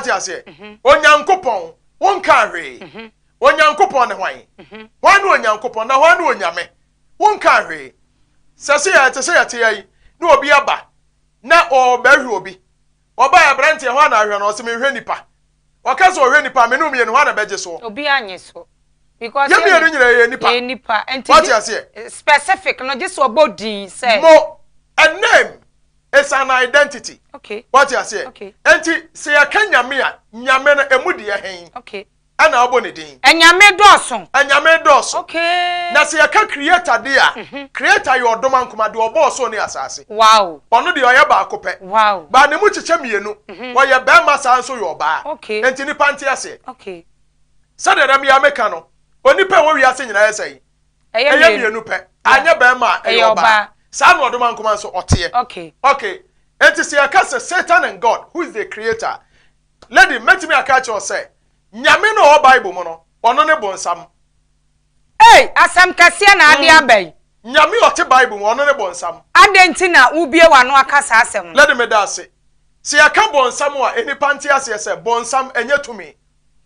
Wate aseɛ? Onyankopɔn, wonkaa hwee. Onyankopɔn ne hwan? Hwan ne Onyankopɔn na hwan ne Onyame? Wonkaa hwee. Sɛ sɛ yɛte sɛ yɛte ha yi na obi aba na ɔrebɛhwɛ obi. Ɔbaa aberanteɛ, hwan na ahwɛ no? Ɔse mehwɛ nipa. Ɔka sɛ ɔhwɛ nipa, me ne wo mmienu, hwan na bɛgye soɔ? Obi anye so. Because yɛn mmienu nyinaa yɛ nipa. Yɛ nipa. Nti Wate aseɛ? Specific no gye sɛ ɔbɔ din sɛ. Mo, a name is an identity. Wate aseɛ? Okay. Nti sɛ yɛka Nyame a, Nyame no emu deɛ hen ɛna ɔbɔ ne din? Ɛnyame dɔɔso. Ɛnyame dɔɔso. Na sɛ yɛka creator deɛ a, creator yɛ ɔdoma nkoma deɛ ɔbɔɔ soro ne asase. Ɔno deɛ ɔyɛ baako pɛ. Baa ne mu kyekyɛ mmienu. Ɔyɛ bɛrima, saa nso yɛ ɔbaa. Nti nipa nte aseɛ. Sɛdeɛ dɛm yɛ ameka no, onipa a ɛwɔ wiase nyinaa yɛ sɛ ɛyɛ ɛyɛ mmienu. Mmienu pɛ. Anyɛ bɛrima a, ɛyɛ ɛyɛ ɔbaa. Ɔbaa. Saa na ɔdoma nkoma nso ɔteɛ. Okay, nti sɛ yɛka sɛ Satan and God, who is the creator? Lady, mɛtumi aka akyerɛ wo sɛ Nyame no a ɔwɔ Bible mu no, ɔno ne bonsam. Ei, asɛm kɛseɛ na ade aba yi. Nyame a ɔte Bible mu, ɔno ne bonsam. Adɛn nti na wobie w'ano aka saa asɛm no? Lady, meda ase. Sɛ yɛka bonsam a, nnipa nte aseɛ sɛ bonsam ɛnyɛ tumi.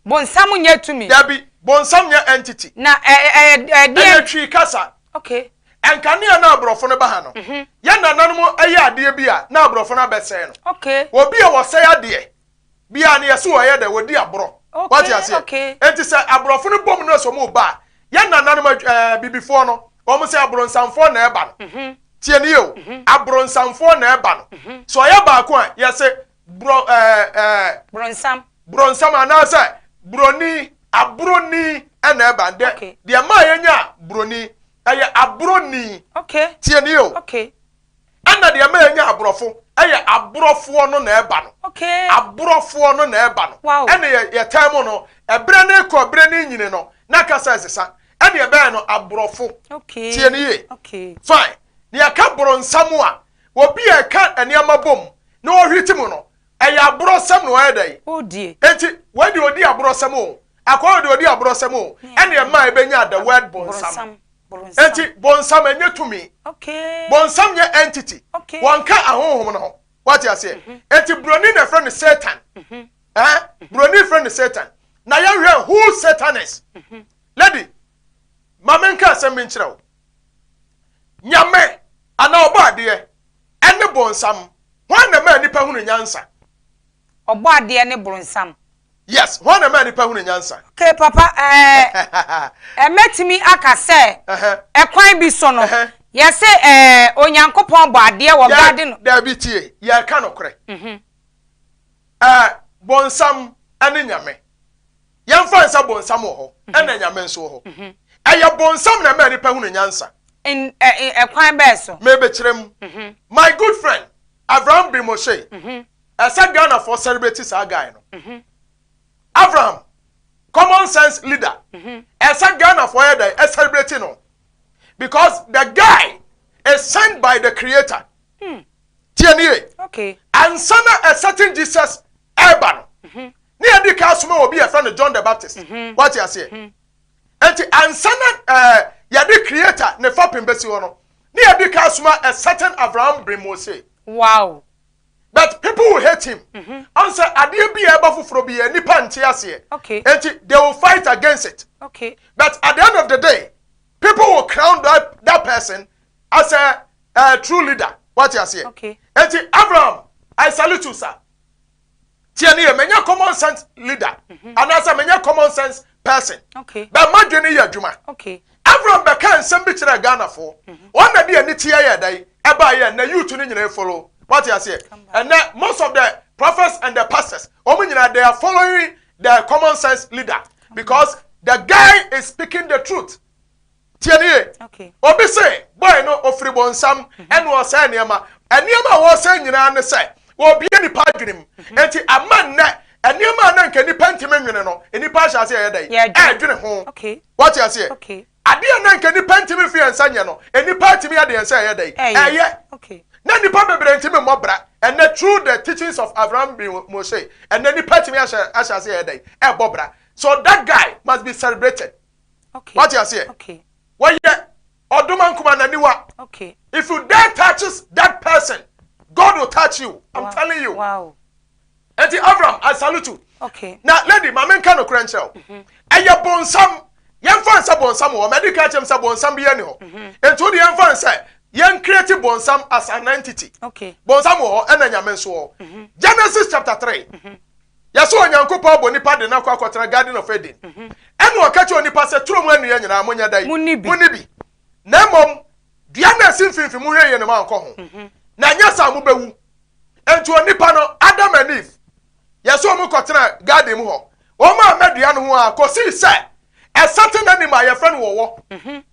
Bonsam nyɛ tumi? Dabi, bonsam nyɛ entity. Na ɛ ɛ ɛyɛ ɛdeɛn? Twi kasa. Nkanea na aborɔfo no ba ha no, yɛn nananom ɛyɛ adeɛ bi a na aborɔfo no abɛsɛe no. Obi a wɔsɛe adeɛ bia no, yɛsɛ wɔyɛ dɛ wɔdi aborɔ. Wate aseɛ? Okay. Enti sɛ aborɔfo no bom no sɛ ɔmo ba a, yɛn nananom bibifoɔ no, wɔn sɛ aborɔnsamfoɔ na ɛba no. Tie ne yie o, aborɔnsamfoɔ na ɛba no. Sɛ ɔyɛ baako a, yɛsɛ borɔ ɛɛ ɛɛ Bronsam. Borɔnsam anaasɛ buroni, aborɔni ɛna ɛba dɛ. Deɛ maa yɛnya buroni ɛyɛ aborɔni. Tie ne yie o. Ɛna deɛ maa yɛnya aborɔfo ɛyɛ aborɔfoɔ no na ɛba no. Aborɔfoɔ no na ɛba no. Ɛna yɛtɛn mu no, ɛberɛ ne kɔ, ɛberɛ ne nyini no, na kasa ɛsesa, ɛna ɛbɛyɛ no aborɔfo. Tie ne yie. Fine, na yɛka borɔnsam a, obi a ɛka nneɛma bom na ɔhwete mu no, ɛyɛ aborɔsɛm na ɔyɛ dɛ. Odie. Enti wɔde odi aborɔsɛm o, akɔyɛ de odi aborɔsɛm o, ɛna ɛma ɛbɛnya the word bonsam. Bronsam. Bronsam. Enti bonsam ɛnyɛ tumi. Bonsam nyɛ entity. Wɔnka ahohom no ho. Wate aseɛ? Enti buroni na ɛfrɛ no Satan. Buroni frɛ no Satan. Na yɛhwɛ who Satan is. Lady, ma menka asɛm bi nkyerɛ wo. Nyame anaa ɔbɔ adeɛ ɛne bonsam, hwan na maa nipa hunu nyansa? Ɔbɔ adeɛ ne bronsam? Yes, hwan na maa nipa hunu nyansa? Okay, papa, ɛmɛtumi aka sɛ ɛkwan bi so no, yɛsɛ Onyankopɔn bɔ adeɛ wɔ garden. Dabi, tie, yɛka nokorɛ. Bonsam ɛne Nyame, yɛmfa nsa bonsam wɔ hɔ ɛna Nyame nso wɔ hɔ. Ɛyɛ bonsam na maa nipa hunu nyansa. Ɛkwan bɛɛ so? Mebɛkyerɛ mu. My good friend Abraham bin Moshe, ɛsɛ Ghanafoɔ celebrate saa guy no. Abraham, common sense leader, ɛsɛ Ghanafoɔ yɛ dɛ ɛcelebrate no because the guy is sent by the creator. Tie nie. Ansa na a certain Jesus ɛreba no, ne yɛde ka asoma obi yɛfrɛ no John the Baptist. Wate aseɛ? Nti ansa na yɛde creator ne fapem bɛsi hɔ no, ne yɛde ka asoma a certain Abraham bin Mose. But people will hate him. Ɔn sɛ adeɛ bi a ɛba foforɔ bi yɛ nipa nte aseɛ. Nti they will fight against it. But at the end of the day, people will crown that person as a true leader. Wate aseɛ? Okay. Nti Abraham, I salute you, sir. Tie ne yɛ, menyɛ common sense leader anaasɛ menyɛ common sense person. But madwene yɛ adwuma. Abraham bɛka nsɛm bi kyerɛ Ghanafoɔ. Wɔn na de ani teɛ yɛ dɛn ɛbaa yɛ na youth no nyinaa follow. Wate aseɛ? Ɛnɛ most of the prophets and the pastors, wɔn nyinaa, they are following the common sense leader because the guy is speaking the truth. Tie ne ye. Obi se boy no ofiri bonsam ɛna ɔsɛe nneɛma. Nneɛma a wɔsɛe nyinaa ne sɛ wɔbie nipa adwene mu. Nti ama nnɛ nneɛma a na nka nipa ntumi nwene no, nipa ahyɛ ase ɛyɛ dɛ Yɛdwene. ɛdwene ho. Wate aseɛ? Okay. Adeɛ na nka nipa ntumi fi yɛn nsa nyɛ no, nipa atumi ade yɛn nsa ɛyɛ dɛ ɛyɛ. Ɛyɛ. Na nipa bebree ntumi mmɔ bra. Ɛnɛ through the teachings of Abraham bin Moshe, ɛnɛ nipa atumi ahyɛ ase ɛyɛ dɛ ɛbɔ bra. So that guy must be celebrated. Wate aseɛ? Okay. Wɔyɛ ɔdoma nkuma n'aniwa. If you dare touches that person, God will touch you. I'm telling you. Enti Avram, I salute you. Na lady, ma menka nokorɛ nkyerɛ wo. Ɛyɛ bonsam. Yɛmfa nsɛ bonsam wɔ hɔ. Madi kan akyerɛ m sɛ bonsam bi ani hɔ. Enti wode yɛmfa nsɛ yɛn create bonsam as an entity. Bonsam wɔ hɔ ɛna Nyame nso wɔ hɔ. Genesis chapter 3. Yɛsɛ Onyankopɔn abɔ nipa de no akɔ akɔtena Garden of Eden. Ɛna ɔka kyerɛ onipa sɛ turo mu nnua nyinaa monyɛ dɛn? Munni bi. Munni bi. Na mmom dua no a ɛsi mfimfini mohwɛ yie no moankɔ ho. Na ɛnyɛ saa mobɛwu. Enti onipa no, Adam and Eve, yɛsɛ wɔn kɔtena garden mu hɔ. Wɔn amma dua no ho ara kɔsii sɛ a certain animal a yɛfrɛ no wɔwɔ.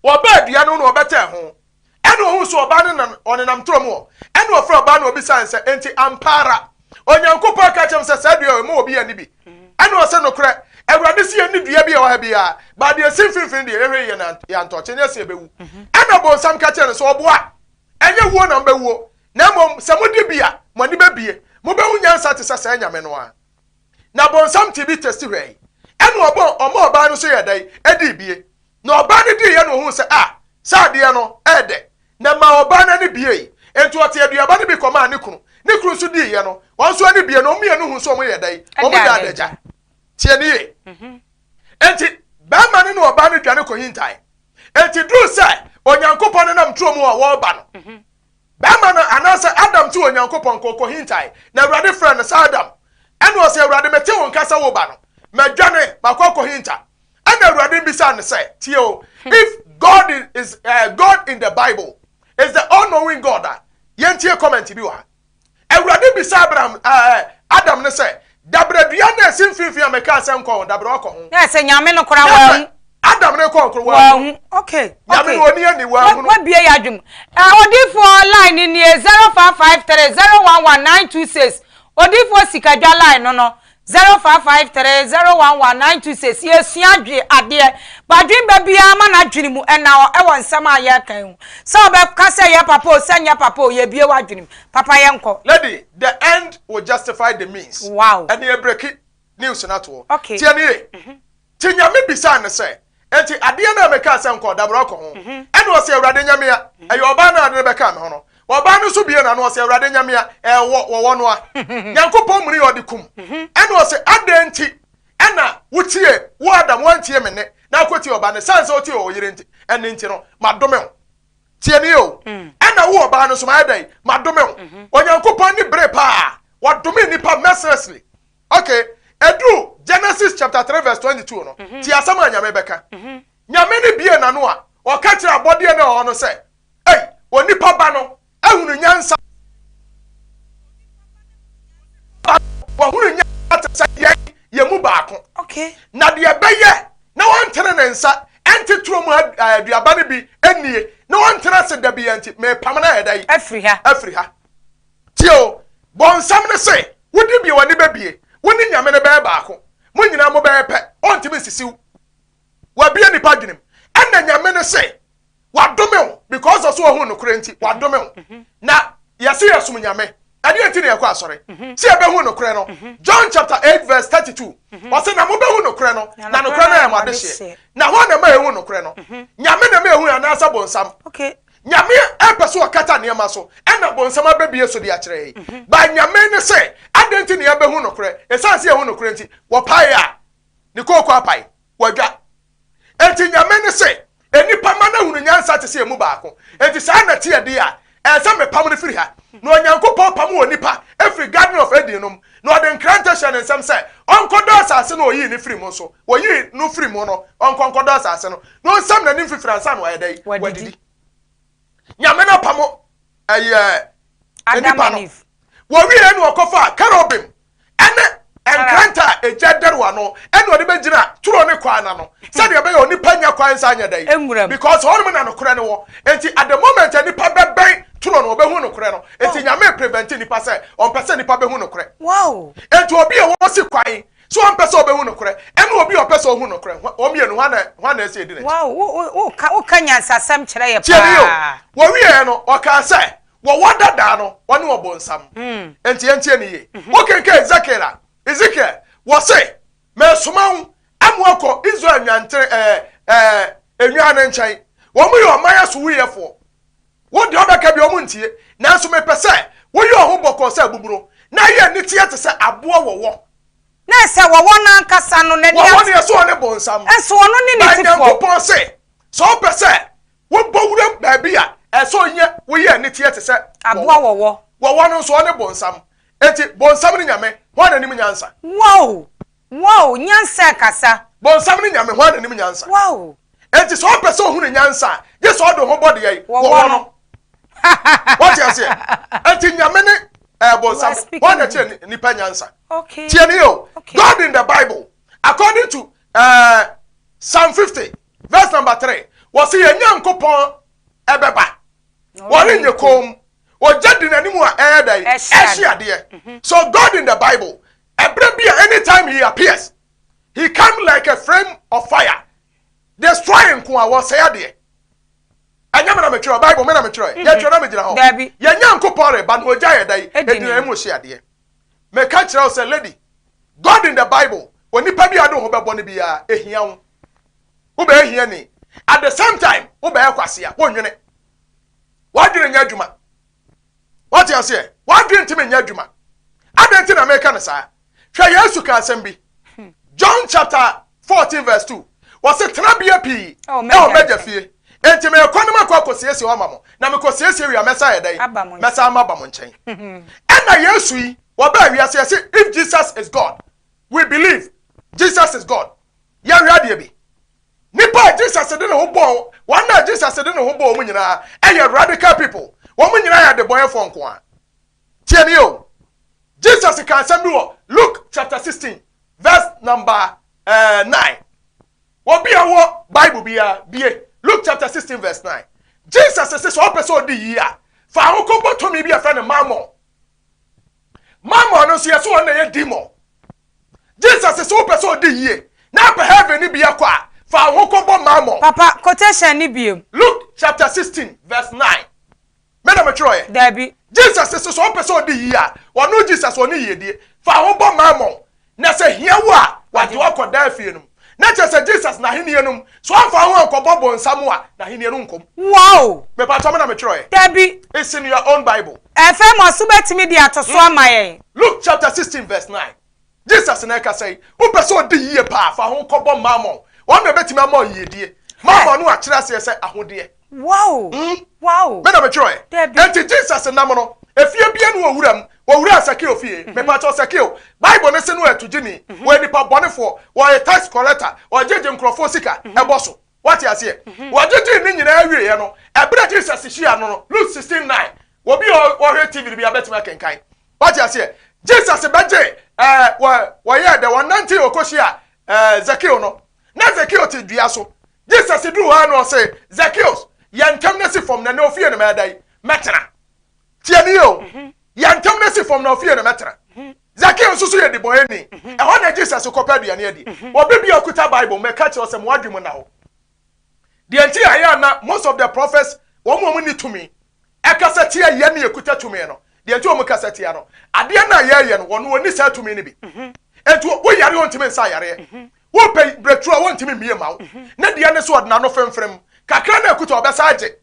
Wɔbaa dua no ho na wɔbɛtɛɛ ho. Ɛna ohuu sɛ ɔbaa no nam ɔnenam turo mu hɔ. Ɛna ɔfrɛɛ ɔbaa no na obisaa no sɛ, Enti ampa ara Onyankopɔn ka kyerɛɛ mo sɛ saa dua yi, mma obi anni bi? Ɛna ɔse, Nokorɛ, Awurade se yɛnni dua bi a ɛwɔ ha biara, but deɛ ɛsi mfimfini deɛ, yɛhwɛ yie na yɛantɔkye, nyɛ sɛ yɛbɛwu. Ɛna bonsam ka kyerɛɛ no sɛ, Ɔboa, ɛnyɛ wuo na mobɛwuo, na mmom sɛ modi bi a, mo ani bɛbue, mobɛhu nyansa te sɛ saa anyame no ara. Na bonsam tee bi testi hwɛe. Ɛna ɔbɔɔ ɔma ɔbaa no nso yɛɛ dɛn? Ɛdii bie. Na ɔbaa no diiɛ na ɔhuu sɛ, ah, saa adeɛ no ɛyɛ dɛ. Na ɛmaa ɔbaa no ani buei. Enti ɔtee aduaba no bi kɔmaa ne kunu. Ne kunu nso diiɛ no, wɔn nso ani bue na wɔn mmienu huu sɛ wɔyɛ dɛn? Wɔn da adagya. Tie no yie. Enti barima no ne ɔbaa no dwane kɔhintae. Enti duruu sɛ Onyankopɔn nenam turo mu a wɔreba no, Barima no, anaasɛ Adam tee Onyankopɔn nka, ɔkɔhintae, na Awurade frɛɛ no sɛ, Adam! Ɛnna ɔse, Awurade, mete wo nka sɛ woreba no, madwane, makɔ akɔhinta. Ɛnna Awurade bisaa no sɛ, Tie o, if God is, uh, God in the Bible is the all-knowing God a, yɛntie comment bi wɔ ha. Awurade bisaa Abraham, uh, Adam no sɛ, Dabrɛ dua no a ɛsi mfimfini a mekaa sɛ nkɔ ho, dabrɛ ɔkɔ ho? Na sɛ Nyame no koraa wanhu. Adam no kɔ nkoro wanhu. Okay. Nyame no ɔni ani wanhunu. Wabie yɛ adwom. Odiifoɔ line no nie 0553 011 926. Odiifoɔ Sikadwa line no no 0553 011 926. Yɛsua dwe adeɛ. Badwen ba biara ma n'adwene mu ɛna hɔ ɛwɔ nsɛm a yɛreka yi ho. Sɛ ɔbɛka sɛ ɛyɛ papa o, sɛ ɛnyɛ papa o, yɛbie w'adwene mu. Papa yɛnkɔ. Lady, the end will justify the means. Wow. Ɛne yɛbreki news no ato hɔ. Okay. Tie no yie. Nti Nyame bisaa no sɛ, Enti adeɛ no a mekaa sɛ nkɔ dabrɛ ɔkɔ ho? Ɛna ɔse, Awurade Nyamea, ɛyɛ ɔbaa no a ɔde no bɛkaa me ho no. Ɔbaa no nso bue n'ano ɔse, Awurade Nyamea, ɛwɔ, wɔwɔ no a. Nyankopɔn muni ɔde kum. Ɛna ɔse, Adɛn nti ɛna wotie, wo Adam, woantie me nne, na akɔtie ɔbaa no? Ɛsiane sɛ wotie ɔyere nti, ɛnne nti no, madome wo. Tie me o. Ɛna wo ɔbaa no nso, mayɛ dɛn? Madome wo. Onyankopɔn ani bere paa. Ɔdome nnipa mercilessly. Okay, ɛduru Genesis chapter 3 verse 22 no, tie asɛm a Nyame bɛka. Nyame no bie n'ano a, ɔka kyerɛ abɔdeɛ no a ɛwɔ hɔ no sɛ, Ei, onipa ba no ahunu nyansa, wahunu nyansa te sɛ yɛn, yɛn mu baako. Okay. Na deɛ ɛbɛyɛ na wɔntene ne nsa ɛnte turo mu aduaba no bi nnie, na wɔntena ase da bi nti, mepam no ayɛ dɛn? Afiri ha. Afiri ha. Tie o, bɔnsam no se, wodi bie w'ani bɛbie, wo ne Nyame no bɛyɛ baako, mo nyinaa mobɛyɛ pɛ, ɔntumi nsisi wo. Wabie nipa adwenem. Ɛna Nyame no se, wadome wo, because ɔso ɔhu nokorɛ nti, wadome wo. Na yɛse yɛsom Nyame, ɛdeɛ nti na yɛkɔ asɔre? Sɛ yɛbɛhu nokorɛ no. John chapter 8 verse 32, ɔse na mobɛhu nokorɛ no, na nokorɛ no ayɛ mo adehyeɛ. Na hwan na ɛma yɛhu nokorɛ no? Nyame na ɛma yɛhu anaasɛ bonsam? Nyame ɛpɛ sɛ ɔkata nneɛma so ɛna bonsam abɛbie so de akyerɛ yɛn. Ba Nyame ne sɛ adɛn nti na yɛbɛhu nokorɛ? Ɛsiane sɛ yɛhu nokorɛ nti, wɔpae a ne kooko apae, wɔadwa. Enti Nyame ne sɛ nnipa ma no ahunu nyansa te sɛ yɛn mu baako. Enti saa na ɛteɛ deɛ a, ɛsɛ sɛ mepam no firi ha. Na Onyankopɔn pamoo onipa firii Garden of Eden no mu, na ɔde nkrantɛ hyɛɛ ne nsam sɛ ɔnkɔdɔ asase no a ɔyii no firii mu so. Wɔyii no firii mu no, ɔnkɔ nkɔdɔ asase no, na ɔnsam n'anim fifiri ansa na wayɛ dɛn? Wadidi. Nyame no apamo ɛyɛ nipa no. Wɔwieɛ no ɔkɔfaa kerubim ɛne nkrantɛ a egya dɛre ano ɛna ɔde bɛgyina turo ne kwan ano sɛdeɛ ɛbɛyɛ onipa nya kwan nsa nyɛ dɛn, because hɔnom na nokorɛ no wɔ. Nti at the moment a nipa bɛbɛn turo no, ɔbɛhu nokorɛ no. Nti Nyame prevent nipa sɛ ɔmpɛ sɛ nipa bɛhu nokorɛ. Nti obi a wɔsi kwan sɛ ɔmpɛ sɛ ɔbɛhu nokorɛ ɛne obi a ɔpɛ sɛ ɔhu nokorɛ, wɔn mmienu hwan na hwan na ɛsɛ yɛdi n'akyi? Wow, wo wo wo woka nyansasɛm kyerɛ yɛ Tie me yie o, paa. wɔwieɛ no ɔkaa sɛ wɔwɔ dadaa no wɔne ɔbonsam. Enti yɛntie no yie. Wokenkan Ezekiel a, Ezekiel, wɔse, Meresoma wo ama woakɔ Israel nnwanten ɛɛ ɛɛ nnwan no nkyɛn. Wɔn yɛ ɔman asowuiɛfoɔ. Wo deɛ wobɛka bi wɔn ntie. Nanso mepɛ sɛ woyɛ wɔn ho bɔkɔɔ sɛ abuburo, Na yɛ aniteɛ te sɛ aboa wɔwɔ. Na sɛ wɔwɔ no ankasa no n'ani Wɔwɔ no yɛ sɛ ɔne bonsam. Nso ɔno ne ne But tifoɔ. Nyankopɔn se, sɛ wopɛ sɛ wobɔ wuram baabi a, ɛsɛ ɔnyɛ woyɛ aniteɛ te sɛ Aboa wɔwɔ. Wɔwɔ no nso ɔne bonsam. Enti bonsam ne Nyame, hwan na nim nyansa? Wow! Wow! Nyansa ɛkasa. Bonsam ne Nyame, hwan na nim nyansa? Wow! Enti sɛ ɔpɛ sɛ ohunu nyansa a, gye sɛ ɔde ho bɔ deɛ yi, Wɔwɔ wɔwɔ no. no. Wate aseɛ? Enti Nyame ne bonsam, hwan na kyerɛ nipa nyansa? Okay. Tie me o. Okay. God in the Bible, according to Psalm 50, verse number 3, wɔsi yɛn Nyankopɔn ɛbɛba. Wɔrenyɛ komm. Ogya di n'anim a ɛyɛ dɛ Ɛhye ɛhye adeɛ. So God in the Bible, ɛberɛ bi a anytime he appears, he come like a flame of fire, destroy nko a wɔsɛe adeɛ. Ɛnyɛ me na metwerɛ Bible, me na metwerɛ. Yɛtwerɛ na megyina hɔ. Dabi. Yɛn Nyankopɔn reba na ogya yɛ dɛ Edi ɛdi n'anim hye adeɛ. Meka kyerɛ wo sɛ lady, God in the Bible, onipa bi a de wo ho bɛbɔ no biara, ehia wo. Wobɛyɛ hiani. At the same time, wobɛyɛ kwasea, wonnwene. W'adwene nyɛ adwuma. Wate aseɛ? W'adwene ntumi nyɛ adwuma. Adɛn nti na meka no saa? Hwɛ Yesu ka asɛm bi. John chapter 14 verse 2. Wɔse tenabea pii Ɛwɔ ɛwɔ m'agya m'agya fie. Enti mekɔ no makɔ akɔsiesie hɔ ama mo. Na mekɔsiesie wie a mɛsa yɛ dɛn? Aba mo nkyɛn. Mɛsa ama aba mo nkyɛn. Ɛna Yesu yi, wɔbaa wiase yɛse if Jesus is God, we believe Jesus is God. Yɛhwɛ adeɛ bi. Nipa a Jesus de ne ho bɔɔ wɔn a Jesus de ne ho bɔɔ wɔn nyinaa ɛyɛ radical people. Wɔn nyinaa yɛ adebɔnyɛfoɔ nko ara. Tie me o. Jesus ka asɛm bi wɔ Luke chapter 16 verse number 9. Obi a wɔ Bible biara bie Luke chapter 16 verse 9. Jesus sɛ sɛ ɔpɛ sɛ ɔdi yie a fa ahokɔ bɔ tumi bi a ɛfrɛ no mammon. Mammon no nso yɛ sɛ ɔno na ɛyɛ demon. Jesus sɛ wopɛ sɛ ɔdi yie na apɛ heaven ni bi akɔ a fa ahokɔ bɔ mammon. Papa, quotation ni biem. Luke chapter 16 verse 9. Me na metwerɛeɛ. Dabi. Jesus sɛ sɛ ɔpɛ sɛ ɔdi yie a ɔno Jesus ɔne yiedie fa ho bɔ mammon na sɛ hia wo a wagye wakɔ daa fie no mu na kyerɛ sɛ Jesus n'ahenni no mu so amfa ho ankɔbɔ bonsam a n'ahenni no nkɔm. Wow! Mepatɔ me na metwerɛeɛ. Dabi. It's in your own Bible. Ɛfɛ mo so bɛtumi de ato so ama yɛn. Luke chapter 16 verse 9. Jesus na ɛka sɛ wopɛ sɛ ɔdi yie paa fa ho kɔbɔ mammon wɔn na ɛbɛtumi ama ɔyiedie. Mammon no akyerɛ aseɛ sɛ ahodeɛ. Wow! Wow! Me na metwerɛeɛ. Dabi. Enti Jesus nam no, efie bia no owura mu, owura Sakeo fie. Mepakyɛw Sakeo, Bible ne se no ɛtogyeni, wɔyɛ nipa bɔnefoɔ, wɔyɛ tax collector, ɔgyegye nkurɔfoɔ sika ɛbɔ so. Wate aseɛ? Wɔgyegye ne nyinaa wieɛ no, ɛberɛ Jesus hyia no no, Luke 16:9, obi a ɔhwɛ TV no bi abɛtumi akenkan. Wate aseɛ? Jesus bɛgye ɛɛ wɔ wɔyɛ dɛ wɔnante ɔkɔhyia Zakeo no. Na Zakeo te dua so. Jesus duru hɔ a na ɔse, Zacchaeus, yɛ ntɛm na si fam na na ofie no mɛda yi, mɛtena. Tie me o. Yɛ ntɛm na si fam na ofie no mɛtena. Zacchaeus nso so yɛ debɔnni. Ɛhɔ na Jesus kɔpɛ aduane adi. Obi bi a okuta Bible mɛka kyerɛ sɛ mo adwene mu na hɔ. Deɛ nti a ɛyɛ ana most of the prophets wɔn a wɔn ni tumi ɛkasa tia yɛn ne yɛkuta tumi no. Deɛ nti wɔn kasa tia no, adeɛ no a yɛreyɛ no wɔn wɔn ni saa tumi no bi. Nti woyare wɔntumi nsa yareɛ. Wopɛ breakthrough a wɔntumi mmie ma wo. Ne deɛ ne so ɔde n'ano femfrem. Kakra na ekuta ɔbɛsa agye.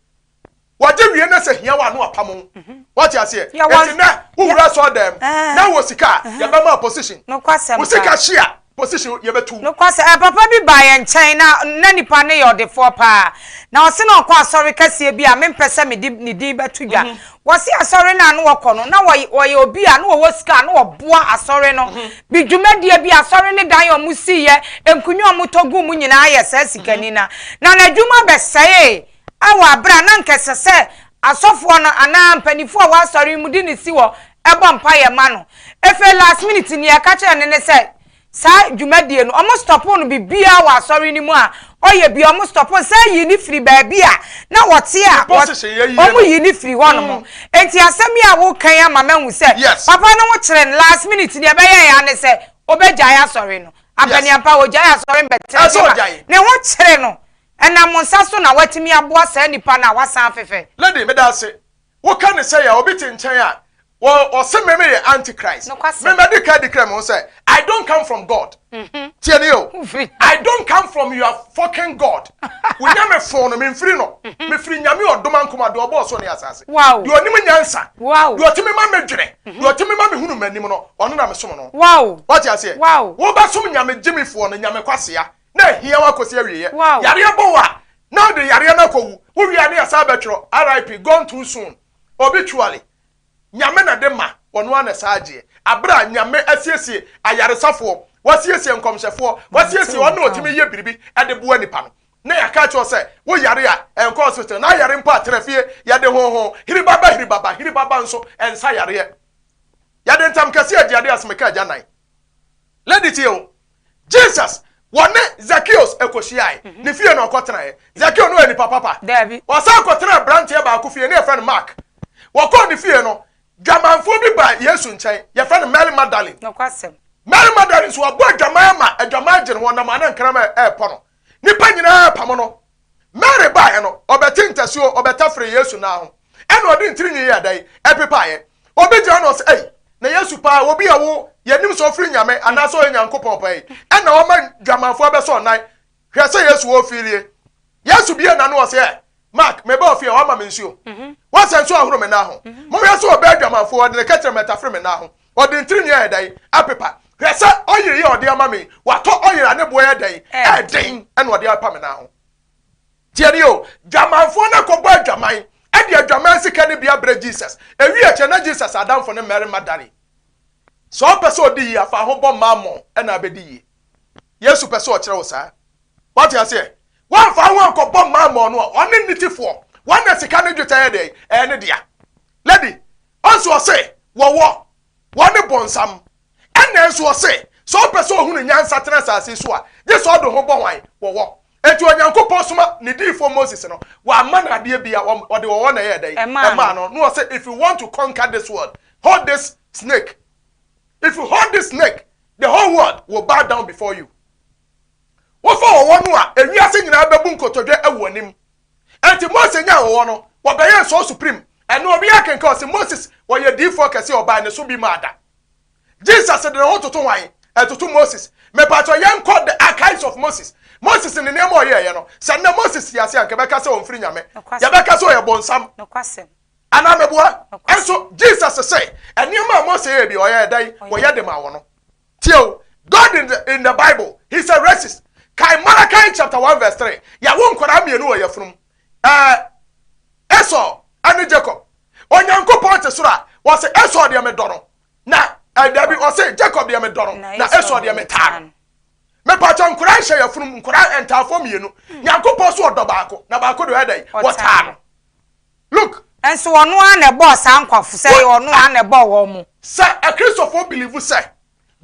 Wɔgye wie na sɛ hia wɔ ano apam wo. Wɔte aseɛ. Eti nɛ wowura sɔɔ dɛm na wɔ sika a yɛbɛma position. Nokwasɛm Wo sika hyia position yɛbɛtu. Nokwasɛm papa bi baa yɛn nkyɛn na nipa no yɛ ɔdefoɔ paa. Na ɔse na ɔkɔ asɔre kɛseɛ bi a mempɛ sɛ mede ne din bɛto dwa. Wɔse asɔre no a na wɔkɔ no na wɔyɛ obi a na wɔwɔ sika a na wɔboa asɔre no. Bi dwumadie bi asɔre ne dan a wɔn siiɛ, nkonnwa a wɔtɔ gu mu nyinaa yɛ saa sikani na. Na n'adwuma bɛsɛee wɔ abere a na anka ɛsɛ sɛ asɔfoɔ no anaa mpanimfoɔ a wɔ asɔre mu de ne si hɔ bɔ mpaeɛ ma no. Afei last minute nea ɛka kyerɛ no ne sɛ saa dwumadie no wɔn stɔpo no biribiara wɔ asɔre no mu a ɔyɛ bi wɔn stɔpo no sɛ yi ne firi baabi a na wɔte a wɔn yi ne firi hɔ nom. Nti asɛm yi a wokan ama mahu sɛ papa no ho kyerɛ no last minute deɛ ɛbɛyɛ ya ne sɛ ɔbɛgyae asɔre no. Ampaniampa ɔgyae asɔre mbɛtena bi ma ne ho kyerɛ no. Ɛnam mo nsa so na watumi aboa saa nipa no a wasan afefɛ. Lady, meda ase. Woka ne sɛ a obi te nkyɛn a. Wɔ ɔse me meyɛ antichrist. Nokwasɛm. Me mɛde ka declare me ho sɛ I don't come from God. Tie nie o. Wofiri. I don't come from your fucking God. Wo nyame fon no memfiri no. Mefiri Nyame ɔdomankoma deɛ ɔbɔɔ soro ne asase. Wow. Deɛ ɔnim nyansa. Wow. Deɛ ɔtumi ma me dwene. Deɛ ɔtumi ma me hunu m'anim no, ɔno na mesom no. Wow. Wate aseɛ? Wow. Wobɛsom nyame gyimifoɔ no, nyame kwasea, na ahia wo akɔsi awieɛ. Wow. Yareɛ bɔ wo a, na wode yareɛ no akɔwu. Wowie a ne yɛsan bɛtwerɛ RIP, gone too soon. Obituary. Nyame na de ma, ɔno ara na ɛsan gyeɛ. Aberɛ a Nyame asiesie ayaresafoɔ, wasiesie nkɔmhyɛfoɔ, wasiesie wɔn a wɔtumi yɛ biribi de boa nipa no, na yɛaka akyerɛ wo sɛ wo yare a, nkɔ hospital, na ayare mpo a, tena fie, yɛde honhon, hiribaba hiribaba, hiribaba nso ɛnsa yareɛ. Yɛde ntam kɛseɛ agye adeɛ asemeka agya nan. Lady tie o, Jesus wɔne Zacchaeus ɛkɔhyiae, ne fie na ɔkɔtenaeɛ. Zacchaeus no yɛ nipa papa. Daabi. Ɔsan kɔtenaa aberanteɛ baako fie, ne yɛfrɛ no Mark. Wɔkɔɔ ne fie no, dwamanfoɔ bi baa Yesu nkyɛn, yɛfrɛ no Mary Magdalene. Nokwasɛm. Mary Magdalene nso wabɔ adwaman ama adwaman gye ne ho, ɔnam a na nkraman ɛrepɔ no. Nnipa nyinaa pamo no. Mary baeɛ no, ɔbɛte ntasuo, ɔbɛtafere Yesu nan ho, ɛna ɔde ne tirinwi yɛɛ dɛn? Ɛpepaeɛ. Obi gyina hɔ na ɔsɛ, Ei, na Yesu paa, obi a wo, yɛnim sɛ ɔfiri Nyame, anaasɛ ɔyɛ Nyankopɔn paa yi, ɛna ɔma dwamanfoɔ abɛsɔ ɔnan. Hwɛ sɛ Yesu wɔ ofirie. Yesu bue n'ano ɔsɛ, Ɛ, Mark, meba ofie a, woama me nsuo. Woasɛ nsuo ahoro me nan ho. Monhwɛ sɛ ɔbaa dwamanfoɔ, ɔde ne kɛtrɛma tafere me nan ho. Ɔde ne tirinwi ayɛ dɛn? Apepa. Hwɛ sɛ ɔyere yi a ɔde ama me yi, watɔ ɔyere a ne boɔ yɛ dɛn? Ɛɛden, ɛna ɔde apa me nan ho. Tie nie o, dwamanfoɔ no akɔbɔ adwaman, ɛde adwaman sika no bi abrɛ Jesus. Ɛwie akyire na Jesus adamfo ne Mary Magdalene. Sɛ ɔpɛ sɛ ɔdi yie a, fa ho bɔ Mammon ɛna abɛdi yie. Yesu pɛ sɛ ɔkyerɛ wo saa. Wate aseɛ? Woamfa ho ankɔbɔ Mammon no a, ɔne nitefoɔ, wɔn na sika ne dwetɛ yɛ dɛn? Ɛyɛ ne dea. Lady, ɔnso ɔse wɔwɔ, wɔne bonsam. Ɛna nso ɔse, sɛ ɔpɛ sɛ ɔhunu nyansa tena asase yi so a, gye sɛ ɔde ho bɔ hwan? Wɔwɔ. Enti Onyankopɔn soma ne diyifoɔ Moses no, wamma no adeɛ bia, ɔde wɔwɔ na ɛyɛɛ dɛn? Ɛmaa no. Na ɔse, if you want to conquer this world, hold this snake. If you hold this snake, the whole world will bow down before you. Wofa wɔwɔ no a, ewiase nyinaa bɛbu nkotodwe wɔ w'anim. Enti Mose nyaa wɔwɔ no, wɔbɛyɛɛ so supreme. Ɛno obi akenkan ɔse Moses wɔyɛ diyifoɔ kɛse a ɔbae ne so bi maa da. Jesus de ne ho toto hwan? Ɛtoto Moses. Mepakyɛw yɛnkɔ the archives of Moses. Moses ne nneɛma a ɔyɛeɛ no, sɛ nnɛ Moses te ase a, anka yɛbɛka sɛ ɔmfiri Nyame. Yɛbɛka sɛ ɔyɛ bonsam. Anaa meboa? Nso Jesus se nneɛma a Mose yɛɛ bi ɔyɛɛ dɛn? Wɔyɛ de maa wɔn. Tie o, God in the, in the Bible, he's a racist. Kae Malachi chapter 1 verse 3. Yɛawo nkwadaa mmienu wɔ yafunu mu. Ɛɛ, Esau ne Jacob. Onyankopɔn te soro a, wɔse Esau deɛ medɔ no, na eh, dabi ɔse Jacob deɛ medɔ no, na Esau deɛ metaa no. Mepakyɛ nkwadaa nhyɛ yafunu mu, nkwadaa ntaafoɔ mmienu. Nyankopɔn so ɔdɔ baako, na baako deɛ ɔyɛ dɛn? Wɔtaa no. Look. Nso ɔno ara na ɛbɔɔ saa nkurɔfo sɛ ɔno ara na ɛbɔɔ wɔn mo. Sɛ Akristofoɔ believe sɛ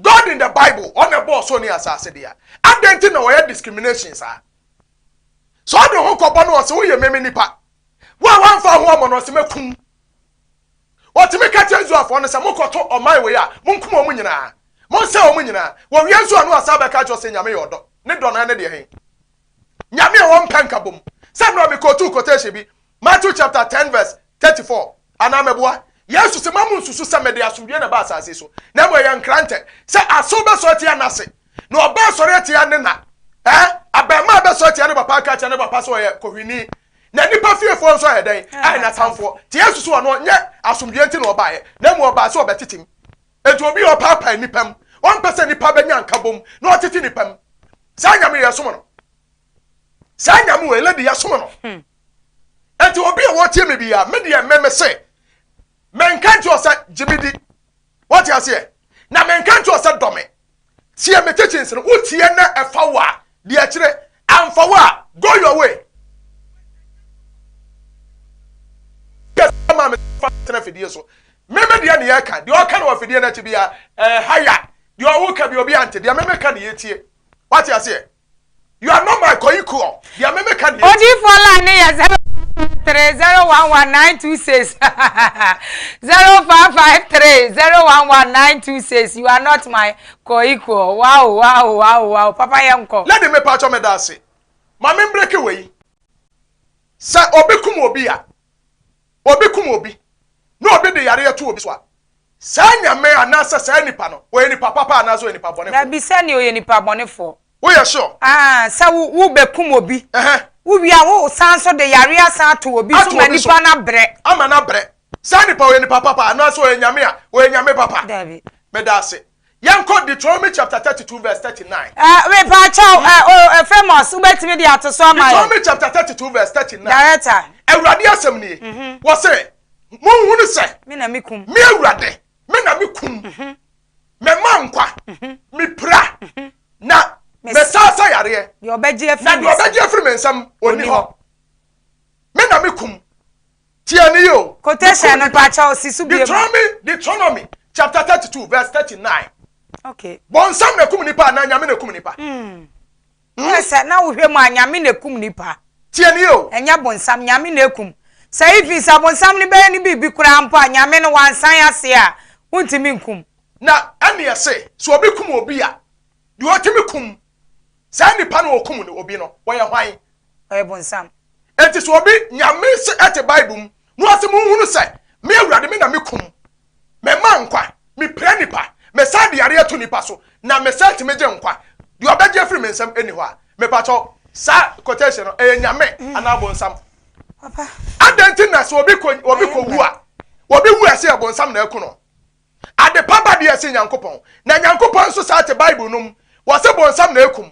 God in the Bible ɔna ɛbɔɔ soro ne asase deɛ a, adɛn nti na wɔyɛ discrimination saa? Sɛ ɔde ho kɔbɔ no ɔse woyɛ meme nipa. Wo a woamfa ho ammɔ no ɔse mɛkum. Ɔtumi ka kyerɛ Israelfoɔ no sɛ mokɔto ɔman wei a monkum wɔn nyinaa. Monsɛe wɔn nyinaa. Wɔwie nso a na wasan bɛka akyerɛ sɛ Nyame yɛ ɔdɔ. Ne dɔ no ɛne deɛ he? Nyame a ɔmpɛ nkabom. Sɛ mmerɛ a mekɔtuu quotation bi, Matthew chapter 10 verse 34, anaa meboa? Yesu se, Mma munnsusu sɛ mede asomdwoe na ɛbaa asase yi so, na mmom ɛyɛ nkrantɛ, sɛ asew bɛsɔre atia n'ase, na ɔba asɔre atia ne na, ɛ, abarimaa bɛsɔre atia ne papa aka akyerɛ ne papa sɛ ɔyɛ kohwini, na nnipa fiefoɔ nso ayɛ dɛn? Ayɛ n'atamfoɔ. Nti Yesu se ɔno, nyɛ asomdwoe nti na ɔbaeɛ, na mmom ɔbaa sɛ ɔbɛtetem. Enti obi a ɔpaapae nnipa mu, ɔmpɛ sɛ nnipa bɛnya nkabom, na ɔtete nnipa mu, saa Nyame yi yɛsom no. Saa Nyame wei, lady, yɛsom no. Hmm. Enti obi a wɔtie me bia, me deɛ me me se, menka nkyerɛ sɛ gye me di. Wɔte aseɛ? Na menka nkyerɛ sɛ dɔ me. Tie me teachings no, wotie na ɛfa wo a, deɛ akyire, amfa wo a, go your way. Ma me fa tena fidie so. Me me deɛ ne yɛka, deɛ ɔka no wɔ fidie no akyi bia, ɛha ya. Deɛ ɔwo ka bi obi ante, deɛ me meka ne yɛtie. Wate aseɛ? You are not my co-equal. Deɛ me meka ne yɛtie. Odiyifoɔ line no yɛ 053 011 926 0553 011 926 You are not my co-equal. Wow wow wow wow papa yɛnkɔ. Lady mepakyɛw meda ase. Ma me mbreke wei. Sɛ obi kum obi a, obi kum obi na obi de yareɛ to obi so a, Saa Nyame anaasɛ saa nipa no, ɔyɛ nipa papa anaasɛ ɔyɛ nipa bɔnefoɔ? Dabi, sɛdeɛ ɔyɛ nipa bɔnefoɔ. Woyɛ sure? Ah, sɛ wo wo bɛkum obi. Ɛhɛn. Wowie a, wo san nso de yareɛ asan ato obi so Ato ma obi so. nipa no abrɛ. Ama no abrɛ. Saa nipa ɔyɛ nipa papa anaasɛ ɔyɛ Nyame a, ɔyɛ Nyame papa? Dabi. Meda ase. Yɛnkɔ Deuteronomy chapter 32 verse 39. Eh, mepaakyɛw, eh, oh, eh, Famous, wobɛtumi de ato so ama yɛn? Deuteronomy chapter 32 verse 39. Director. Awurade asɛm nie. Wɔse, Monhunu sɛ. Me na mekum. Me Awurade, me na mekum. Mema nkwa, mepira, na mesan sa yareɛ. Deɛ ɔbɛgye afiri Na deɛ ɔbɛgye afiri me nsam, ɔnni hɔ. Me na mekum. Tie ne yie o. Quotation no pakyɛw si so bio. Deuteronomy chapter 32 verse 39. Okay. Bɔnsam na ekum nipa anaa Nyame na ekum nipa? Hmm. Sɛ na wohwɛ mu a, Nyame na ekum nipa. Tie ne yie o. Ɛnyɛ bonsam, Nyame na ekum. Sɛ even sɛ bonsam no bɛyɛ no biribi koraa mpo a, Nyame no wansan ase a, wontumi nkum. Na ɛne ɛse, sɛ obi kum obi a, deɛ ɔtumi kum saa nipa no ɔkum no obi no, wɔyɛ hwan? Ɔyɛ bonsam. Enti sɛ obi, Nyame se ɛte Bible mu, na ɔse monhunu sɛ, me Awurade me na me kum, me ma nkwa, me pira nipa, me san de yareɛ to nipa so, na me san tumi gye nkwa, deɛ ɔbɛgye afiri me nsam nni hɔ a, mepakyɛw, saa quotation no, ɛyɛ Nyame anaa bonsam? Adɛn nti na sɛ obi kɔ, obi kɔ wu a, obi wu a ɛsɛ yɛ bonsam na aku no? Ade pa ba deɛ ɛsen Nyankopɔn. Na Nyankopɔn nso saa te Bible no mu. Wɔse bonsam na ekum.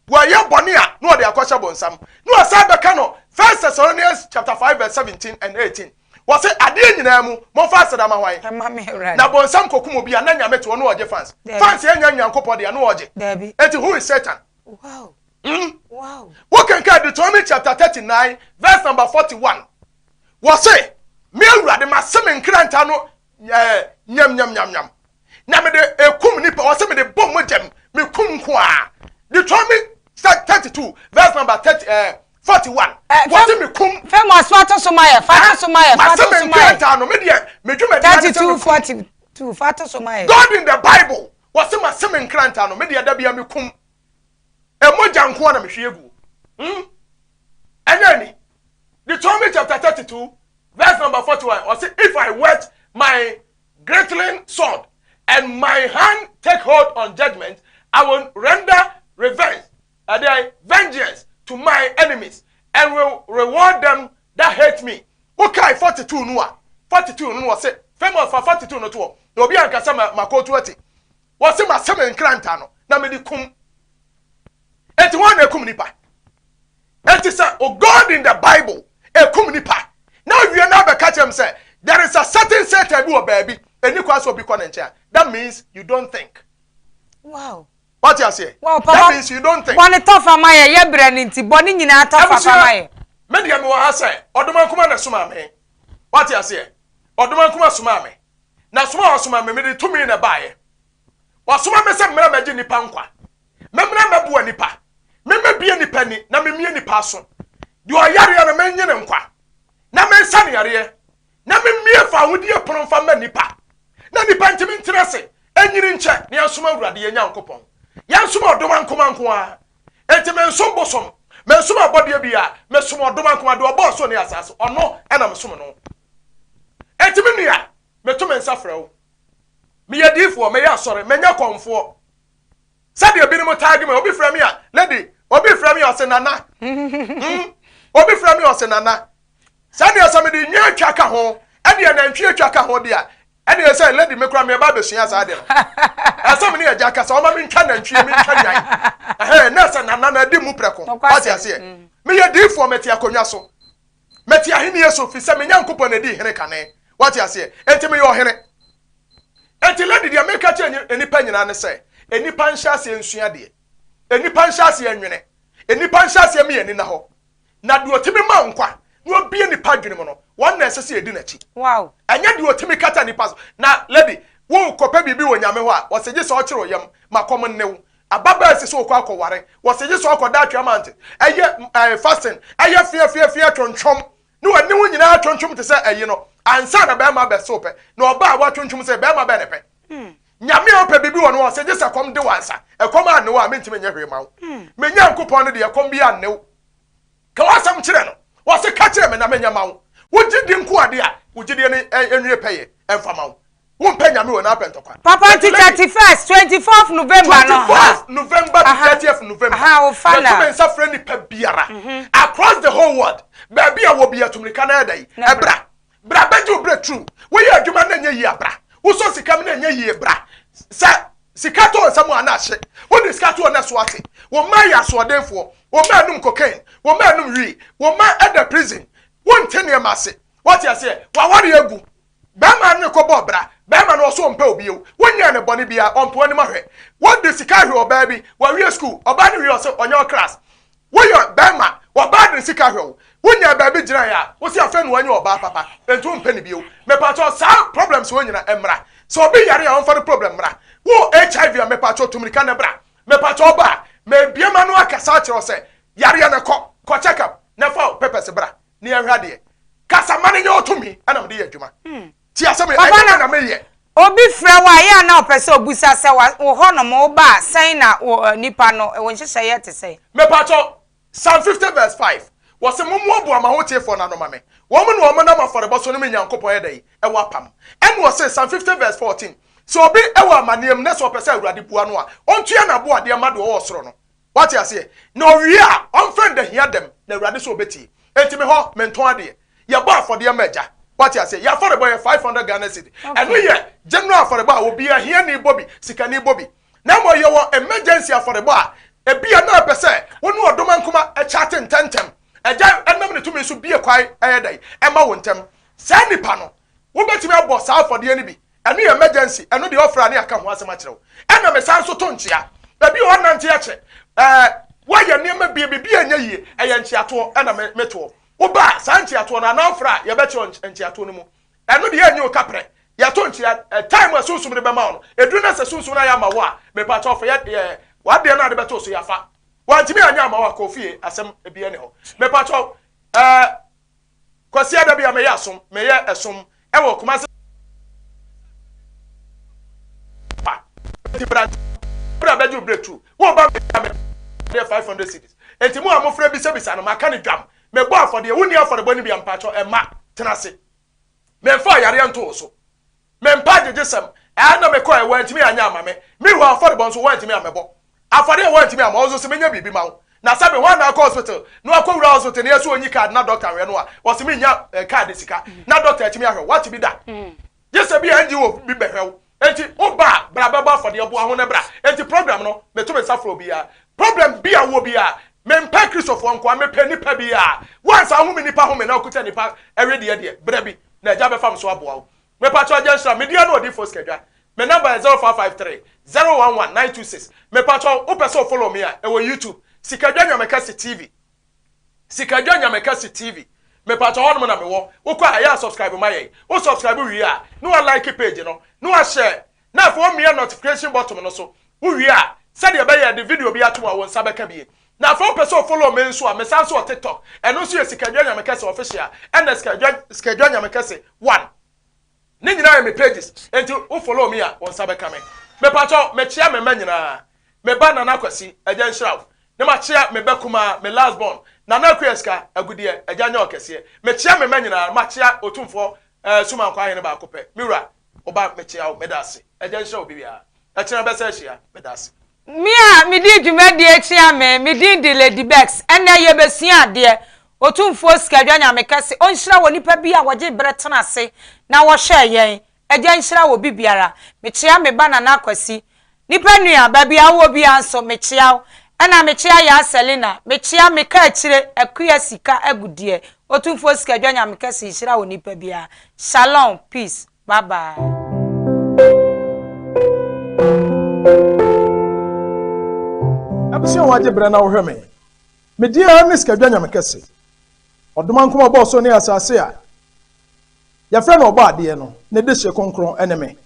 Wɔyɛ bɔne a na wɔde akɔhyɛ bonsam. Na wɔsan bɛka no First Thessalonians chapter 5 verse 17 and 18. Wɔse adeɛ nyinaa mu momfa aseda ma hwan? Ɛma me Awurade. Na bonsam kɔkum obi a na Nyame te hɔ na ɔgye fans. Dabi. Fans yɛ nyɛ Nyankopɔn dea na ɔgye. Dabi. Enti who is Satan? Wow. Hmm? Wow. Wokenkan Deuteronomy chapter 39 verse number 41. Wɔse, Me Awurade, mase me nkrantɛ ano ɛɛ nyamnyamnyamnyam, na mede ekum nipa. Wɔse mede bɔ mogya mu, mekum nko ara. Deuteronomy 32 verse number 30, 41. Wɔse mekum. Famous, fa to so ma yɛ, fa to so ma yɛ, fa Mase to me so ma yɛ. nkrantɛ ano, me deɛ, me dwumadi ane sɛ 32 mekum. 42, fa to so ma yɛ. God in the Bible, wɔse mase me nkrantɛ ano, me deɛ da bia mekum. Emogya nko ara na mehwie gu. Ɛnyɛ ni. Deuteronomy chapter 32 verse number 41. Ɔse, if I wet my glittering sword and my hand take hold on judgment, I will render revenge, uh, vengeance to my enemies and will reward them that hate me. Okay, 42 no a, 42 no wɔse, famous for 42 no to hɔ. Na obi ankasa ma makɔtu ati. Wɔse mase me nkranta no na mede kum. Enti wɔn na ekum nipa. Enti sɛ o God in the Bible ekum nipa na awie na abɛka kyerɛ m sɛ there is a certain Satan bi wɔ baabi eni kwan sɛ obi kɔ ne nkyɛn a, that means you don't think. Wate aseɛ? Wow, That papa. means you don't think. Bɔne tɔfa ma yɛ, yɛ brɛ ne nti, bɔne nyinaa tɔfa fa ma yɛ. Me deɛ mewɔ ha sɛ Ɔdomankoma na ɛsomaa me. Wate aseɛ? Ɔdomankoma somaa me. Na soma a ɔsoma me, mede tumi na ɛbaeɛ. Wasoma me sɛ mmra mmɛgye nnipa nkwa. Memmra mmɛboa nnipa. Memmɛbue nnipa ani na memmue nnipa aso. Deɛ ɔyareɛ no, mennye no nkwa, na mensa no yareɛ, na memmue fawohodie pono mfa mma nnipa, na nnipa ntumi ntena ase nnyini nkyɛ, na yɛnsom Awurade yɛn Nyankopɔn. Yɛnsom Ɔdomankoma nko ara. Enti mensom bosom, mensom abɔdeɛ biara, mesom Ɔdomankoma, deɛ ɔbɔɔ soro ne asaase, ɔno na mesom no. Enti me nua, meto me nsa frɛ wo. Meyɛ diifoɔ, meyɛ asɔre, menyɛ kɔmfoɔ. Sɛdeɛ ebinom taa de me, obi frɛ me a, lady, obi frɛ me a ɔse nana. Obi frɛ me a ɔse nana. Sɛdeɛ sɛ mede nwa atwa ka ho, ɛdeɛ nantwie atwa ka ho deɛ a, ɛdeɛ sɛ lady me koraa meba abɛsua saa deɛ no. Ɛsɛ me ne agya kasa, ɔma mentwa nantwie, mentwa nwan. Ɛhɛn, na ɛsɛ nana na adi mu prɛko. Wate aseɛ? Meyɛ diifoɔ, mete akonnwa so. Mete ahennie so, firi sɛ me Nyankopɔn na ɛdii hene kane. Wate aseɛ? Enti meyɛ ɔhene. Enti lady, deɛ meka kyerɛ nnipa nyinaa ne sɛ, nnipa nhyɛ aseɛ nsua adeɛ. Nnipa nhyɛ aseɛ nnwene. Nnipa nhyɛ aseɛ mma yɛn ani nna hɔ. Na deɛ ɔtumi ma nkwa na ɔbue nnipa adwene mu no, wɔn na ɛsɛ sɛ yɛdi n'akyi. Ɛnyɛ deɛ ɔtumi kata nnipa so. Na lady, worekɔpɛ biribi wɔ Nyame hɔ a, wɔse gye sɛ ɔkyere wo yam ma kɔm nne wo. Ababaa si sɛ ɔkɔ akɔware, wɔse gye sɛ ɔkɔda atwea mante, ɛyɛ ɛɛ fasting, ɛyɛ feafeafea twɔntwɔm, ne w'ani ho nyinaa twɔntwɔm te sɛ ɛyi no, ansa na bɛrima abɛsew pɛ. Na ɔbaa a watwɔntwɔm sɛ bɛrima bɛn ne pɛ? Nyame a ɔpɛ biribi wɔ no hɔ, ɔse gye sɛ kɔm de wo ansa. Ɛkɔm anne wo a, mentumi nyɛ hwee ma wo. Me Nyankopɔn no deɛ, ɛkɔm biara nne wo. Ka w'asɛm kyerɛ no. Ɔse ka kyerɛ me na menyɛ ma wo. Wogye di nko ade a, wo gyedie no nwie pɛyɛ ɛmfa ma wo. Wompɛ Nyame o na apɛ ntɔkwa. Papa nti 31st, 24th November no ha. 24th November to 30th November. Aha, wo fa na. Yɛto me nsa frɛ nipa biara. Across the whole world. Baabi a wɔ bi atumirika na ɛda yi. Ɛbra. Bra bɛgye wo breakthrough. Woyɛ adwuma na ɛnyɛ yie a bra. Wosɔ sika mu na ɛnyɛ yie bra. Sɛ sika tɔ nsam a na ahye. Wode sika to hɔ na so ate. Wo mma yɛ asoɔdenfoɔ. Wo mma anum cocaine. Wo mma anum wii. Wo mma ɛda prison. Wonte nneɛma ase. Wote aseɛ? W'aware agu. Bɛrima no rekɔbɔ bra. Bɛrima no ɔso ɔmpɛ wo bio. Wonyɛɛ no bɔne biara, ɔmpɛ w'anim ahwɛ. Wode sika ahwɛ ɔbaa bi, wawie sukuu, ɔbaa no wie ɔse ɔnyɛ wo class. Woyɛ bɛrima, ɔbaa de ne sika hwɛ wo. Wonyaa baabi gyinaeɛ a, wose afei na wanya ɔbaa papa, enti wompɛ no bio. Mepakyɛw saa problems wei nyina mmra. Sɛ obi yare a ɔmfa no problem mmra. Wowɔ HIV a mepakyɛw tu mirika na bra. Mepakyɛw ɔba a, mebue m'ano akasa akyerɛ wo sɛ yareɛ no kɔ, kɔ check up na fa wo papers bra. Ne yɛnhwɛ adeɛ. Kasa ma no nyɛ wo tumi ɛna mede yɛ adwuma. Ti asɛm yi, Papa ɛnyɛ na me na meyɛ. Obi frɛ wo a, ɛyɛ a na ɔpɛ sɛ ɔbusa sɛ wa wo hɔ nom wo ba a, sɛn na wo eh, nipa no, wo nhyehyɛeɛ te sɛn? Mepakyɛw, Psalm 50 verse 5, wɔse, Mommoaboa m'ahoteefoɔ no ano ma me, wɔn na wɔnam afɔrebɔ so ne me Nyankopɔn yɛ dɛn? Ɛwɔ apam. Ɛna ɔse, Psalm 50 verse 14, sɛ obi wɔ amaneɛ mu na sɛ ɔpɛ sɛ Awurade bua no a, ɔntua n'aboadeɛ mma deɛ ɔwɔ soro no. Wate aseɛ? Na ɔwie a, ɔmfrɛ no da hia dɛm, na Awurade sɛ ɔbɛtie. Enti me hɔ, mentɔn adeɛ. Yɛbɔ afɔdeɛ ma Agya. Wate aseɛ? Yɛn afɔrebɔ yɛ 500 Ghana cedi. Ɛno yɛ general afɔrebɔ a obiara, hiani bɔ bi, sikani bɔ bi. Na mmom yɛwɔ emergency afɔrebɔ a, ebia na ɛpɛ sɛ wo ne ɔdomankoma kyate ntɛmntɛm. Agya nam ne tumi so bue kwan yɛ dɛn? Ɛma wo ntɛm. Saa nipa no, wobɛtumi abɔ saa afɔdeɛ no bi. Ɛno yɛ emergency, ɛno deɛ ɔfrɛ a ne yɛaka ho asɛm akyerɛ wo. Ɛna mesan nso to nkyea. Baabi a wɔnante akyɛ, ɛɛ woayɛ nneɛma bi, biribi anyɛ yie, ɛyɛ nkyeatoɔ ɛna me metoɔ. Woba a, saa nkyeatoɔ no anaa wofrɛ a, yɛbɛkyerɛ nkyeatoɔ no mu. Ɛno deɛ ɛnyɛ wo kaprɛ. Yɛto nkyea, ɛ time a sunsum no bɛma wo no, ɛduru na sɛ sunsum no ayɛ ama wo a, mepakyɛw fa yɛ yɛ w'adeɛ no a de bɛto so yɛafa. Wantumi anyɛ ama wo a, kɔ fie, asɛm biara nni hɔ. Mepakyɛw, ɛɛ Kwasiada bi a meyɛ asom, meyɛ ɛsom ɛwɔ Kumasi pa. Enti bra bra bɛgye wo breakthrough. Wo ba me me deɛ 500 cedis. Enti mo a mofrɛ bisabisa no maka no dwam. Mebɔ afɔdeɛ, wonni afɔrebɔ no bi a mpakyɛw ɛmma tena ase. Memfa ɔyareɛ nto wo so. Mempɛ agyegyesɛm. Ɛɛ na mekɔɛ, wɔantumi anyɛ ama me. Me hɔ afɔrebɔ nso, wɔantumi ammɛbɔ. Afɔre a wɔantumi ammɔ, wo nso se menyɛ biribi ma wo. Na sɛbe, hwan na akɔ hospital na wakɔwura hospital na yɛse ɔnyi card na doctor nhwɛ no a, ɔse mennya eh, card sika na doctor atumi ahwɛ wo. Woate bi da? Gye sɛ bi a NGO bi bɛhwɛ wo. Enti woba a, bra bɛbɔ afɔdeɛ, boa ho na bra. Enti program no, meto me nsa frɛ obiara. Problem bi a wowɔ biara, mempɛ Kristofoɔ nkoa, mepɛ nipa biara. Woansa wohu me nipa home na wokuta nipa ɛwedeɛ deɛ, bra bi na Agya bɛfa me so aboa wo. Mepakyɛw Agya nhyira me din ano Odiyifoɔ Sikadwa. Me number yɛ 0553 011 926. Mepakyɛw wopɛ sɛ o follow me a ɛwɔ YouTube Sikadwa Nyamekɛse TV. Sikadwa Nyamekɛse TV. Mepakyɛw hɔnom na mewɔ. Wokɔ a ɛyɛ a subscribe ma yɛn. Wo subscribe wie a na wa like page no na wa share na afei wamia notification button no so. Wowie a sɛdeɛ ɛbɛyɛ yɛde video bi ato mu a wo nsa bɛka bie. Na afei wopɛ sɛ o follow me nso a mesan nso wɔ TikTok. Ɛno nso yɛ Sikadwa Nyamekɛse official ɛna Sikadwa Sikadwa Nyamekɛse one. Ne nyinaa yɛ me pages enti wo follow me a wo nsa bɛka me. Mepakyɛw mekyea me mma nyinaa. Me ba Nana Kwasi, Agya nhyira wo. Ne makyea me ba kumaa, me last born, Nana Akua Sika, Agudeɛ, Agya nyɛ wo kɛseɛ. Mekyea me mma nyinaa, makyea Otumfoɔ eh, Sumankwaa Ahene baako pɛ, me wura, wo ba mekyea wo, meda ase. Agya nhyira obi biara. Ɛkyena bɛsa ahyia, meda ase. Me a medi dwumadie kyea me, me din de Lady Bex. Ɛnnɛ yɛbɛsua adeɛ. Otumfoɔ Sikadwa Nyame kɛse, ɔnhyira wɔ nipa bi a wɔgye berɛ tena ase na wɔhwɛɛ yɛn. Agya nhyira wɔ bi biara. Mekyea me ba Nana Akwasi. Nipa nua, baabi a wowɔ biara nso, mekyea wo. Ɛna mekyea Yaa Selina. Mekyea me kaakyire Akua Sika Agudeɛ. Otumfoɔ Sikadwa Nyame kɛse nhyira wɔ nipa biara. Shalom, peace. Bye bye. Abusua a wagye berɛ na wohwɛ me. Me din ara ne Sikadwa Nyame Kɛse. Ɔdomankoma ɔbɔɔ soro ne asase a yɛfrɛ no Ɔbɔadeɛ no, ne dehye kronkron ne me.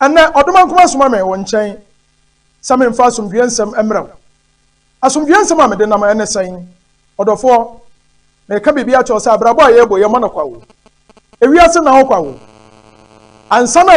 Ɛnnɛ, Ɔdomankoma soma me wo nkyɛn sɛ memfa asomdwoeɛ nsɛm mmrɛ wo. Asomdwoeɛ nsɛm a mede nam ne sɛn? Ɔdɔfoɔ, mereka biribi akyerɛ wo sɛ abrabɔ a yɛrebɔ yi, ɛmmɔ no kwa o. Ewiase nna hɔ kwa o. Ansa na.